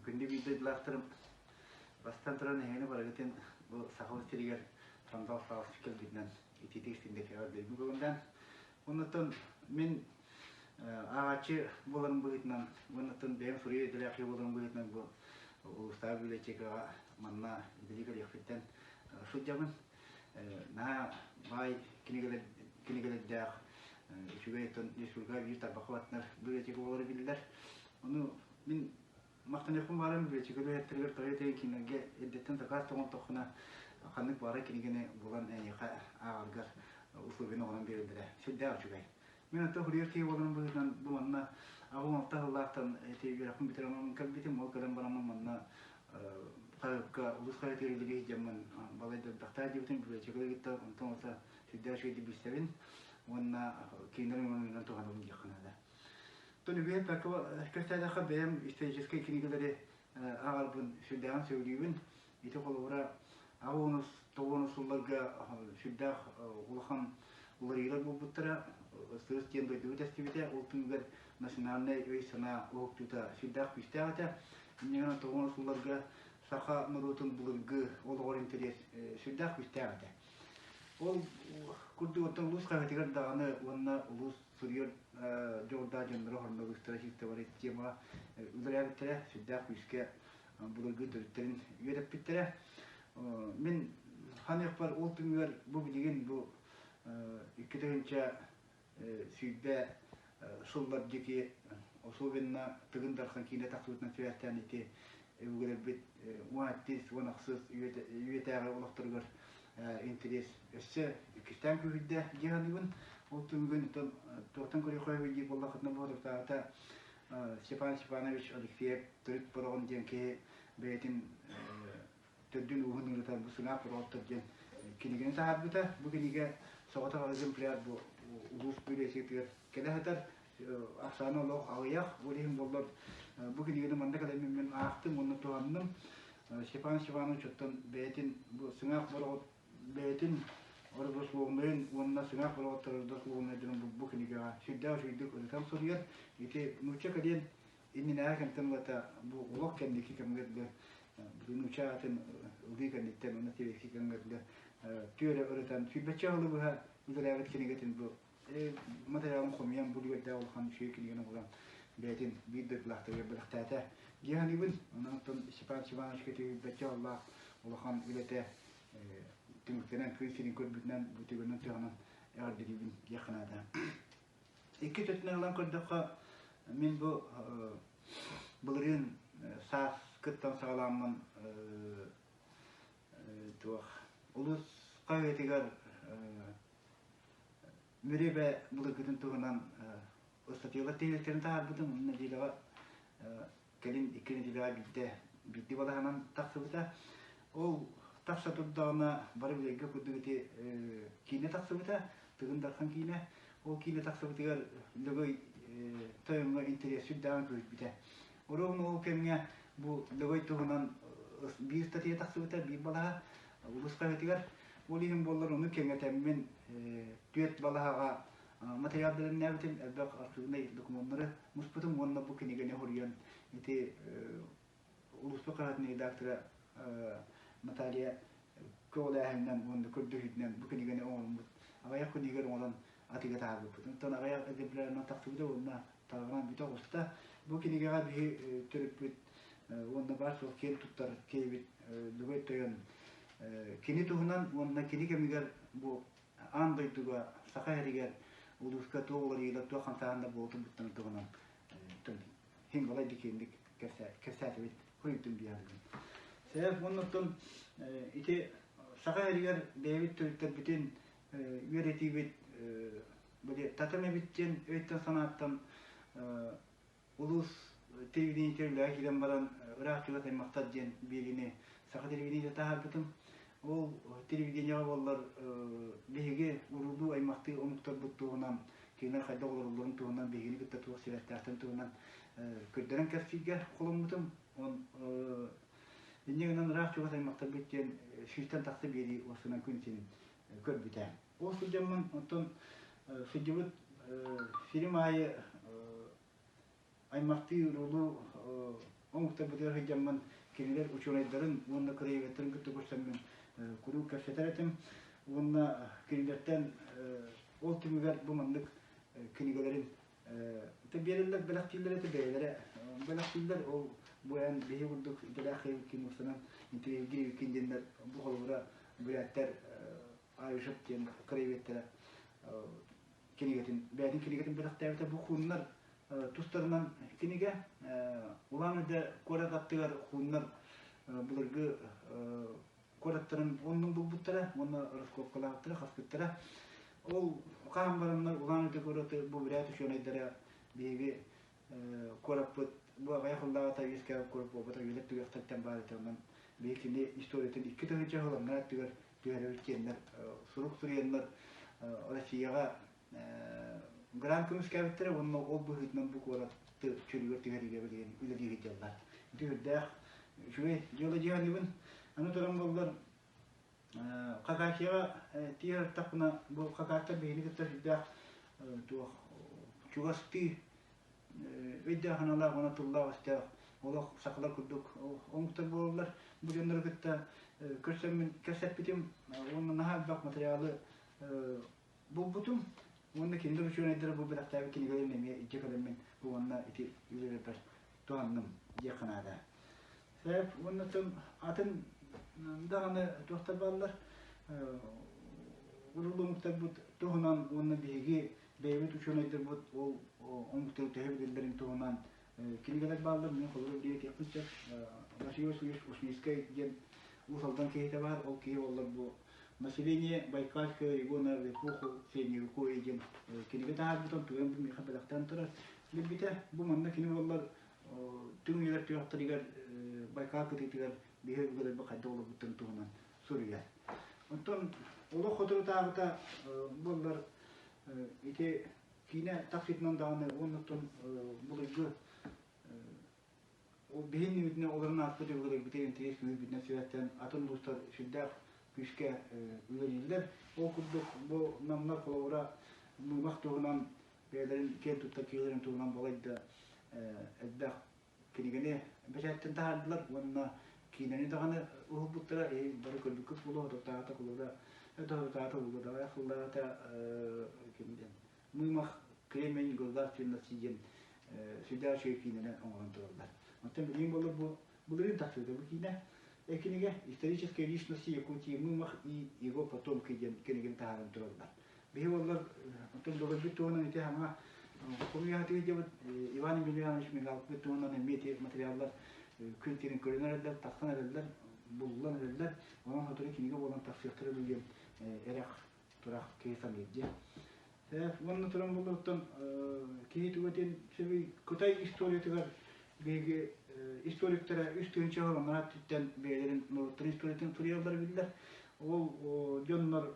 Күндү биир дойдулаахтарым, бастатан туран эһигини барыгытын бу Сахабыт сиригэр сандал саас кэлбитинэн итиитик истиҥник эҕэрдэлиибин көҥүллээн. Оннуттан мин ааҕааччы буоларым быһыытынан, уоннаттан бэйэм суруйар идэлээх киһи буоларым быһыытынан бу улуустааҕы библиотекаҕа манна үлэлии кэлиэхпиттэн сылдьабын. Наһаа баай кинигэлэрдээх, үчүгэй оттон республикаҕа биир тарбахха баттанар библиотека буолара биллэр. Ону мин махтаныахпын баҕарабын библиотека үлэһиттэригэр тоҕо этэрин кинилэргэ эрдэттэн сакаас оҥордоххуна ханнык баҕарар кинигэни булан эйиэхэ ааҕаргар условияны оҥорон биэрэллэрэ сүрдээх үчүгэй. Мин оттон суруйар киһи буоларым быһыытынан бу манна 86 сыллаахтан ити үөрэхпин бүтэрэн кэлбитим. Ол кэлэн бараммын манна хаһыакка улуус хаһыатыгар үлэлии сылдьаммын балай да элбэхтээ диэбитим библиотекалары кытта онтон ылса сүрдээх үчүгэйдик билсэбин уонна кинилэр өҥөлөрүнэн туһанабын диэххэ наада. Оттон үгүһү кэпсээтэххэ бэйэм историческай кинигэлэри ааҕарбын сүрдээҕин сөбүлүүбүн. Ити холобура аҕыс тоҕус сылларга сүрдээх улахан уларыйыылар буолбуттара. Сырыс диэн дойдубут эстибитэ. Ол түмүгэр национальнай өй-санаа уһуктуута сүрдээх күүстээх этэ. Инньэ гынан тоҕус сылларга саха норуотун былыргы олоҕор интэриэс сүрдээх күүстээх этэ. Ол курдук оттон улуус хаһыатыгар даҕаны уонна улуус суруйар дьоҕурдаах дьонноро хронологистара чисто темаҕа үлэлээбиттэрэ, сүрдээх күүскэ былыргы төрүттэрин үөрэппиттэрэ. Мин ханыахпар ол түмүгэр бу билигин бу 2020 сыллар диэки особенно Тыгын Дархан киинэ тахсыбытынан сибээстээн ити өбүгэлэрбит 17 16 үйэтээҕи олохторугар интэриэс өссө иккистээн күүһүрдэ дии саныыбын. Ол түмүгүн туохтан көрүөххэ диир буоллаххытына буолуохтааҕыта Степан Степанович Алексеев төрүт бороҕон диэн киһи бэйэтин төрдүн ууһун ырытар бу Сыҥаах бороҕоттор диэн кинигэни таһаарбыта. Бу кинигэ соҕотох экземпляр бу улуус библиотекатыгар кэлэ сытар. Ахсаана олох аҕыйах. Ол иһин буоллар бу кинигэни манна кэлэммин мин аахтым уонна туһанным. Степан Степанович оттон бэйэтин бу Сыҥаах бороҕот бэйэтин родословнайын уонна Сыҥаах бороҕоттор родословнайдарын бу кинигэҕэ сүрдээх үчүгэйдик ырытан суруйар. Ити нуучча кэлиэн иннинээҕи кэмтэн ылата бу олох кэнники кэмҥэ да нуучча аатын ылыы кэнниттэн уонна сэбиэскэй кэмҥэ да түөрэ ырытан сүүрбэччэ сылы быһа үлэлээбит кинигэтин бу матырыйаалын хомуйан бу үлүгэрдээх улахан үчүгэй кинигэни оҥорон бэйэтин биир дойдулаахтарыгар бэлэхтээтэ дии саныыбын. Онон оттон Степан Степановичка сүүрбэччэ сыллаах улахан үлэтэ түмүктэнэн күн сирин көрбүтүнэн бу түгэнин туһанан эҕэрдэлиибин диэххэ наада. Икки өттүнэн ылан көрдөххө, мин бу былырыын сааскыттан саҕалааммын туох улуус хаһыатыгар Мүрү эбэ былыргытын туһунан ыстатыйалар тиһиликтэрин таһаарбытым. Нэдиэлэҕэ кэлин икки нэдиэлэҕэ биирдэ биирдии балаһанан тахсыбыта. Ол тахса турдаҕына бары билэргэ курдук ити киинэ тахсыбыта, Тыгын Дархан киинэ. Ол киинэ тахсыбытыгар Лөгөй тойоҥҥо интэриэс сүрдээҕин күүһүрбүтэ. Оруобуна ол кэмҥэ бу Лөгөй туһунан биир ыстатыйа тахсыбыта, биир балаһа улуус хаһыатыгар. Ол иһин буоллар ону кэҥэтэммин түөрт балаһаҕа материал бэлэмнээбитим, элбэх архивнай докумуоннары муспутум уонна бу кинигэни хоруйан ити улууспут хаһыатын редактора Наталья көҕүлээһининэн уонна көрдөһүүтүнэн бу кинигэни оҥоруммут аҕыйах күн иһигэр оҥорон атыыга таһаарбыппыт. Онтон аҕыйах экземплярынан тахсыбыта уонна тарҕанан бүтэ оҕуста. Бу кинигэҕэ биһи төрүппүт уонна баар суох киэн туттар киһибит Лөгөй Тойон кини туһунан уонна кини кэмигэр бу аан дойдуга, Саха сиригэр улууска туох уларыйыылар, туох хамсааһыннар буолбуттарын туһунан иһин балай да киэҥник кэпсээтибит, хоруйдум биһиэхэ. Сэбэп уонна ити Саха сиригэр бэйэбит төрүттэрбитин үөрэтиибит били татым эбит диэн өйтөн-санааттан улуус телевидениетигэр үлэҕэ киирэн баран ыраах чугас аймахтар диэн биэриини саха телевидениетэ таһаарбытым. Ол телевидениеҕэ буоллар биһиги уруулуу аймахтыы омуктарбыт туһунан, кинилэр хайдах олороллорун туһунан, биһигини кытта туох сибээстээхтэрин туһунан көрдөрөн кэпсииргэ холоммутум. Инньэ гынан ыраах чугас аймахтарбыт диэн сүүстэн тахса биэрии уопсайынан күн сирин көрбүтэ. Ол сылдьаммын оттон сылдьыбыт сирим аайы аймахтыы уруулуу. омуктарбытыгар сылдьаммын кинилэр учуонайдарын уонна краеведтарын кытта көрсөммүн куруук кэпсэтэр этим. Уонна кинилэртэн ол түмүгэр бу маннык кинигэлэрин биэрэллэр, бэлэхтииллэр этэ бэйэлэрэ бэлэхтииллэр. Ол бу эн биһи курдук идэлээх киһи устанан интеллигент диэннэр бу холобура бүрээттэр Аюшев диэн краеведтэрэ кинигэтин бэйэтин кинигэтин бэлэхтээбитэ. Бу хууннар тустарынан кинигэ. Улан-Удэ куорат аттыгар хууннар былыргы куораттарын оннун булбуттара уонна раскопкалаабыттара, хаспыттара. Ол хаһан бараннар Улан-Удэ куораты бу бүрээт учуонайдара биһиги куораппыт бу аҕыйах сыллааҕыта үөскээбит куорат буолбатах, үйэлэр түгэхтэриттэн баар этэ. Онон биһиги кини историятын 2000 сыл аннараа өттүгэр түһэрэбит диэннэр сурук суруйаннар Россияҕа грант көмүскээбиттэрэ уонна ол быһыытынан бу куораты чөлүгэр түһэриигэ билигин үлэлии сылдьаллар. Ити үрдээх үчүгэй дьыала дии саныыбын. Аны туран буоллар Хакасияҕа тиийэ сырыттахпына бу хакастар биһигини кытта сүрдээх туох чугастыы өйдөөх санаалаах уонна тыллаах-өстөөх олох сахалар курдук омуктар буолаллар. Бу дьоннору кытта көрсөммүн кэпсэппитим уонна наһаа элбэх материалы булбутум. Уонна кинилэр учуонайдара бу бэлэхтээбит кинигэлэрин эмиэ илдьэ кэлэммин бу уонна ити үлэлэрбэр туһанным диэххэ наада. Сөп уонна атын даҕаны туохтар бааллар урулуу омуктарбыт туһунан уонна биһиги бэйэбит учуонайдарбыт ол омуктары төһө билэллэрин туһунан кинигэлэр бааллар. Мин холобур диэтиэхпин сөп. Василий Васильевич Ушницкай диэн Уус Алдан киһитэ баар. Ол киһи буоллар бу «Население Байкальского региона в эпоху Средневековья» диэн кинигэ таһаарбытын туйан бу миэхэ бэлэхтээн турар. Билбитэ. Бу манна кини буоллар түҥ үйэлэр түгэхтэригэр Байкал кытыытыгар биһи өбүгэлэрбит хайдах олорбуттарын туһунан суруйар. Онтон олох соторутааҕыта буоллар ити киинэ тахсыытынан даҕаны уонна оттон былыргы ол биһин үүтүнэ олорон ааспыт өбүгэлэрбитигэр интэриэс күүһүрбүтүнэн сибээстээн атын улуустар сүрдээх күүскэ үлэлииллэр. Ол курдук бу намнар холобура мыымах туһунан бэйэлэрин киэн туттар киһилэрин туһунан балайда элбэх кинигэни бэчээттэн таһаардылар уонна киинэни даҕаны уһулбуттара бары көрбүккүт буолуо соторутааҕыта холобура соторутааҕыта буолуо даҕайах сыллааҕыта ким диэн Мымах Кремень государственности диэн сүрдээх үчүгэй киинэни оҥорон тураллар. Оттон билигин буолар бу былырыын тахсыбыта бу киинэ кинигэ «Историческая личности Якутии Мымах и его потомки» диэн кинигэни таһааран тураллар. Биһи буоллар оттон Долойбут туһунан ити саҥа хомуйаатыгы диэбит Иван Емельянович Мигалкин туһунан эмиэ ити материаллар күн сирин көрөн эрэллэр, тахсан эрэллэр, булуллан эрэллэр. Онон сотору кинигэ буолан тахсыахтара дуу диэн эрэх турах киһи саныыр диэн. Уонна туран буоллуттан киһи тугатын сөбүй Кытай историятыгар биһиги историктара 3000 сыл анараа өттүттэн бэйэлэрин норуоттарын историятын суруйаллара биллэр. Ол дьоннор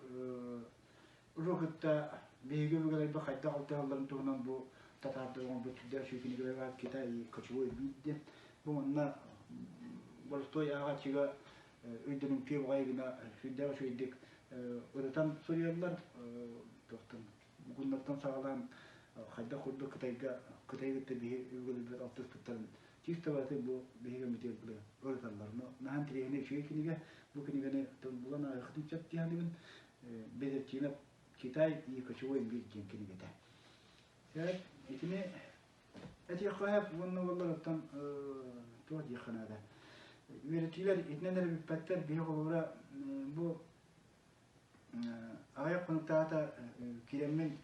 уру кытта биһиги өбүгэлэрбит хайдах алтыһалларын туһунан бу татаардар оҥорбут сүрдээх үчүгэй кинигэлэр баар Китай кочевой бит диэн. Бу манна боростуой ааҕааччыга өйдөнүмтүө баҕайы гына сүрдээх үчүгэйдик ырытан суруйаллар. Туохтан гуннартан саҕалаан хайдах курдук Кытайга Кытайы кытта биһи өбүгэлэрбит алтыспыттарын чисто барыта бу биһиги кэмитиэр ырыталлар. Но наһаа интэриэһинэй үчүгэй кинигэ. Бу кинигэни булан ааҕыахтын сөп дии саныыбын. Бедертинов Китай и кочевой мир диэн кинигэтэ. Сөп, итини этиэххэ сөп уонна буоллар оттон туох диэххэ наада. Үөрэтиилэр итинэн эрэ бүппэттэр. Биһи холобура бу аҕыйах хонуктаата киирэммин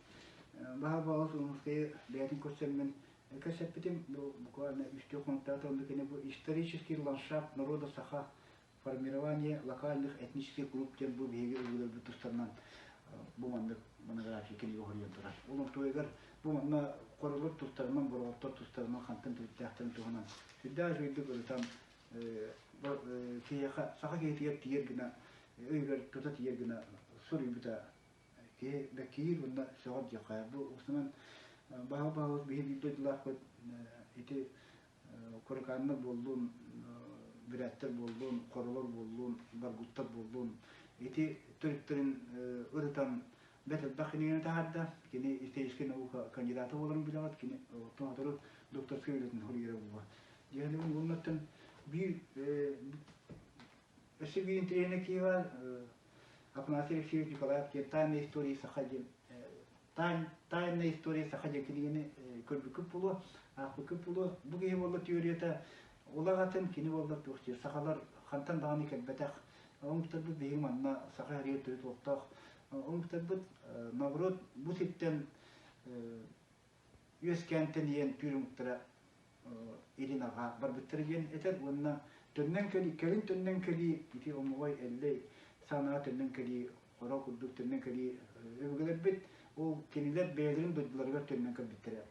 баһа баҕас Уумускайы бэйэтин көрсөммүн кэпсэппитим. Бу буквально үстүү хонуктаата онно кини бу исторический ландшафт народа саха формирование локальных этнических групп диэн бу биһиги өбүгэлэрбит тустарынан бу маннык монография кинигэ хоруйан турар. Ол онтуойугар бу манна хоролор тустарынан, бороҕоттор тустарынан хантан төрүттээхтэрин туһунан сүрдээх үчүгэйдик ырытан киһиэхэ саха киһитигэр тиийэр гына өйүгэр тута тиийэр гына суруйбута киһи бэккиир уонна сөҕөр диэххэ. Бу устунан баһыл-баһылык биһи биир дойдулаахпыт ити Курыкааннар буоллун, бүрээттэр буоллун, хоролор буоллун, баргуттар буоллун ити төрүттэрин ырытан бэрт элбэх кинигэни таһаарда. Кини историческай наука кандидата буоларын билэҕит. Кини оттон сотору докторскай үлэтин суруйара буолуо. Дьиһэлигин уоннаттан биир өссө биир интэриэһинэй киһи баар Афанасий Алексеевич Николаев диэн «Тайная история саха» диэн «Тайная история саха» диэн кинигэни көрбүккүт буолуо, аахпыккыт буолуо. Бу киһи буолла теорията улаҕатын кини буолла туох диир сахалар хантан даҕаны кэлбэтэх омуктарбыт биһиги манна саха сиригэр төрүт олохтоох омуктарбыт наоборот бу сиртэн үөскээн тэнийэн түүр омуктара илин арҕаа барбыттара диэн этэр уонна төннөн кэлии кэлин төннөн кэлии ити омоҕой Эллэй саанаҕа төннөн кэлии хоро курдук төннөн кэлии өбүгэлэрбит ол кинилэр бэйэлэрин дойдуларыгар төннөн кэлбиттэрэ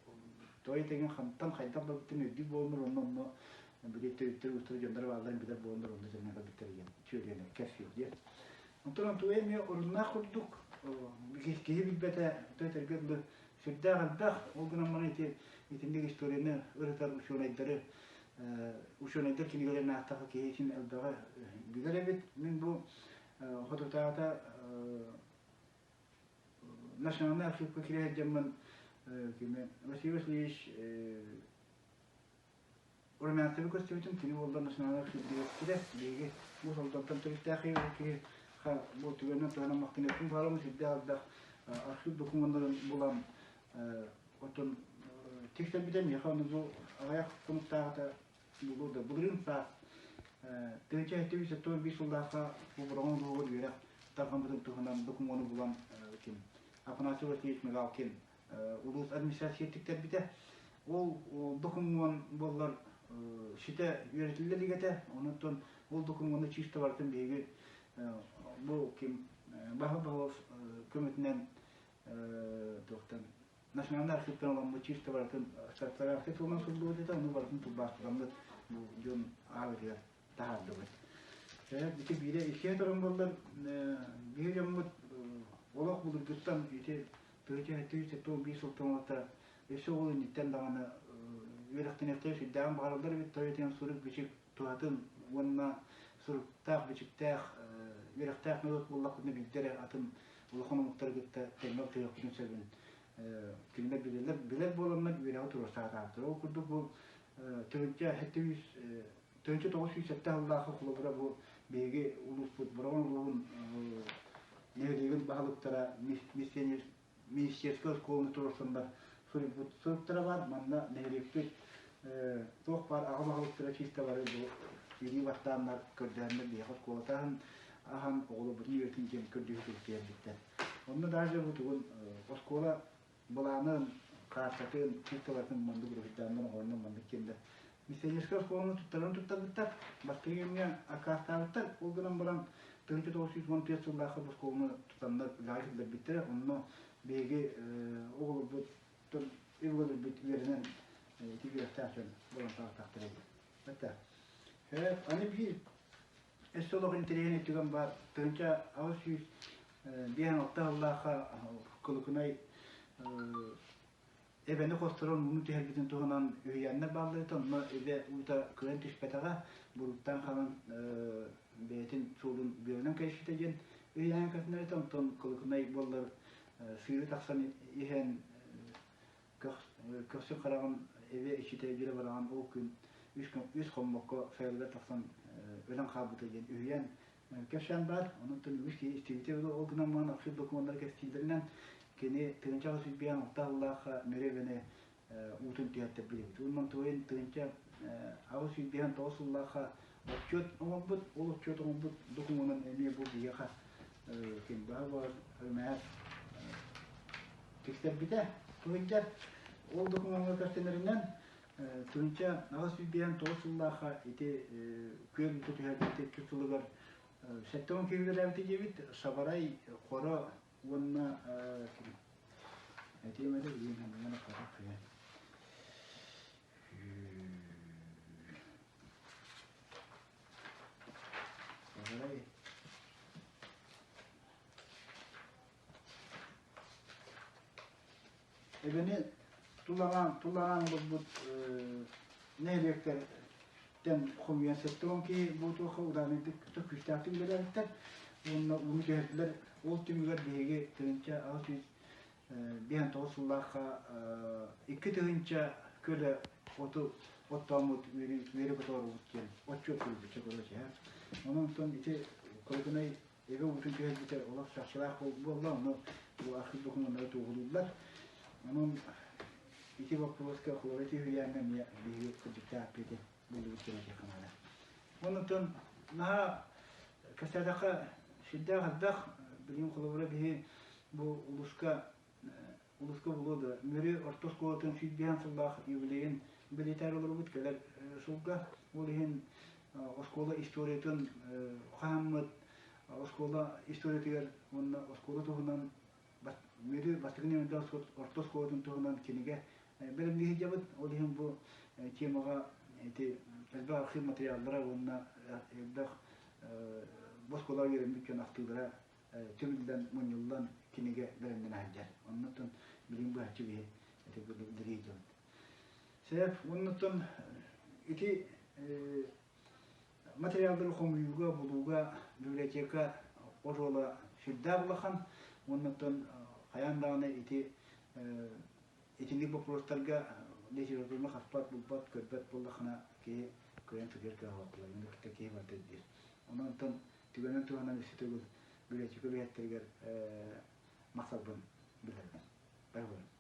той тэҥин хантан хайдах барбыттарын өйдүүр буоланнар онно онно били төрүттэр уустара дьонноро баалларын билэр буоланнар онно төннөн кэлбиттэрэ диэн түөрүйэни кэпсиир диэн онтон онтуга эмиэ оруннаах курдук киһи билбэтэ той этэргэ дылы сүрдээх элбэх. Ол гынан баран ити итинник историяны ырытар учуонайдары учуонайдар кинигэлэрин аахтахха киһи ичин элбэҕи билэр эбит. Мин бу хотутааҕыта национальнай архивка киирэ сылдьаммын кими Василий Васильевич Румянцевы көрсүбүтүм, кини буолла национальнай архив дириэктэрэ, биһиги Уус Алдантан төрүттээх киһи бу түгэнинэн туһанан махтаныахпын баҕарабын, сүрдээх элбэх архив докумуоннарын булан оттон тиксэрбитэ миэхэ ону бу аҕыйах хонуктааҕыта буолуо да былырыын саас 1775 сыллаахха бу Бороҕон улууһугар үөрэх тарҕаммытын туһунан докумуону булан ким Афанасий Васильевич Мигалкин улуус администрация тиктэрбитэ. Ол докумуон буоллар ситэ үөрэтиллэ илик этэ. Онон ол докумуону чисто барытын биһиги бу ким Баһыл Баһылов көмөтүнэн туохтан национальный архивтан ыламмыт чисто барытын стратегия тылынан суруллубут этэ, ону барытын тылбаастатаммыт бу дьон аабытыгар таһаардыбыт. Ити биирэ иккиһэ туран буоллар биһи дьоммут олох былыргыттан ити 1775 сылтан ылата өссө ол инниттэн даҕаны үөрэхтэниэхтэрин сүрдээҕин баҕараллар эбит тоҕо диэн сурук-бичик туһатын уонна суруктаах-бичиктээх үөрэхтээх норуот буоллахпытына биирдэ эрэ атын улахан омуктары кытта тэҥҥэ алтыһыахпытын сөбүн кинилэр билэллэр билэр буоланнар үөрэҕи туруорсаатаахтар. Ол курдук бу 1700 1907 сыллаахы холобура бу биһиги улууспут Бороҕон улууһун нэһилиэгин баһылыктара министерскэй оскуоланы туруорсаннар суруйбут суруктара баар. Манна нэһилиэкпит туох баар аҕа баһылыктара чисто бары бу илии баттааннар көрдөөннөр биһиэхэ оскуолата аһан аһан оҕолорбутун үөрэтин диэн көрдөһүү сурук биэрбиттэр. Онно даже бу тугун оскуола былаанын, каартатын, чисталарын маннык уруһуйдааннар оҥороннор маннык диэннэр миссионерскай оскуоланы туттаран туттарбыттар, бастакы кэмҥэ аккаастаабыттар. Ол гынан баран 1914 сыллаахха бу оскуоланы тутаннар үлэҕэ киллэрбиттэрэ. Онно биһиги оҕолорбут өбүгэлэрбит үөрэнэн ити үөрэхтээх дьон буолан таҕыстахтара эбит. Аны биир Өссө олох интэриэһинэй түгэн баар. 1856 сыллаахха Кылыкынай эбэни хосторон ууну түһэрбитин туһунан үһүйээннэр бааллар этэ. Онно эбэ уута кыайан түспэтэҕэ, буруттаан хаалан бэйэтин суолун бүөлэнэн кэбиспитэ диэн үһүйээн кэпсэнэр этэ. Онтон Кылыкынай буоллар сыыры тахсан иһэн Көхсүн хараҕын эбэ иччитэ дьүрэ бараҕан ол күн үс хоммокко сайылыгар тахсан өлөн хаалбыта диэн үһүйээн кэпсээн баар. Онон үгүс киһи истибитэ ол гынан баран архив докумуоннара кэпсииллэринэн кини 1856 сыллаахха Мүрү эбэни уутун түһэртэрбит эбит. Уонна туойун 1859 сыллаахха отчуот оҥорбут, ол отчуот оҥорбут докумуонун эмиэ бу биһиэхэ ким баһа бар МР тиксэрбитэ туһуйдар. Ол докумуоҥҥа кэпсэнэринэн 1859 сыллаахха ити күөл уута түһэрбит икки сылыгар 70 киһи үлэлээбитэ диэбит Сабарай, Хоро уонна этиэм этэ билигин Сабарай Эбэни тулаҕаан тулаҕаан олорбут нэһилиэктэртэн хомуйан 70 киһи бу туохха удаанайдык күүстээхтик үлэлээбиттэр уонна ууну түһэрдилэр. Ол түмүгэр биһиги 1859 сыллаахха 2000 көлө оту оттооммут үөрэ көтөөрүбүт диэн отчуот суруйбут короче. Онон онтон ити Колокунай эбэ уутун түһэрбитэ олох чахчылаах буолла, ону бу архив докумуоннара туоһулууллар. Онон ити боппуруоска холобура ити үһүйээҥҥэ эмиэ биһиги кырдьыктаах эппиэти буллубут диэн этиэххэ наада. Онон наһаа кэпсээтэххэ сүрдээх элбэх, билигин холобура биһи бу улууска улууска булуо да Мүрү орто оскуолатын 105 сыллаах юбилейын бэлиэтээр олоробут кэлэр сылга. Ол иһин оскуола историятын хаһаммыт оскуола историятыгар уонна оскуола туһунан Мүрү бастакы нөмердээх орто оскуолатын туһунан кинигэ бэлэмнии сылдьабыт. Ол иһин бу темаҕа ити элбэх архив материаллара уонна элбэх бу оскуолаҕа үөрэммит дьон ахтыылара түмүллэн, мунньуллан кинигэ бэлэмнэнэ сылдьар. Оннуттан билигин быһаччы биһи ити билии дьон. Сөп, оннуттан ити материаллары хомуйууга, булууга библиотека оруола сүрдээх улахан. Оннуттан хайаан даҕаны ити итинник боппуруостарга литератураны хаспат, булбат, көрбөт буоллахына киһи кыайан сытыар кыаҕа буолар. Кытта киһи барыта диир. Онон түгэнэн туһанан өссө төгүл библиотека үлэһиттэригэр махталбын биллэрэбин. Бары буолун.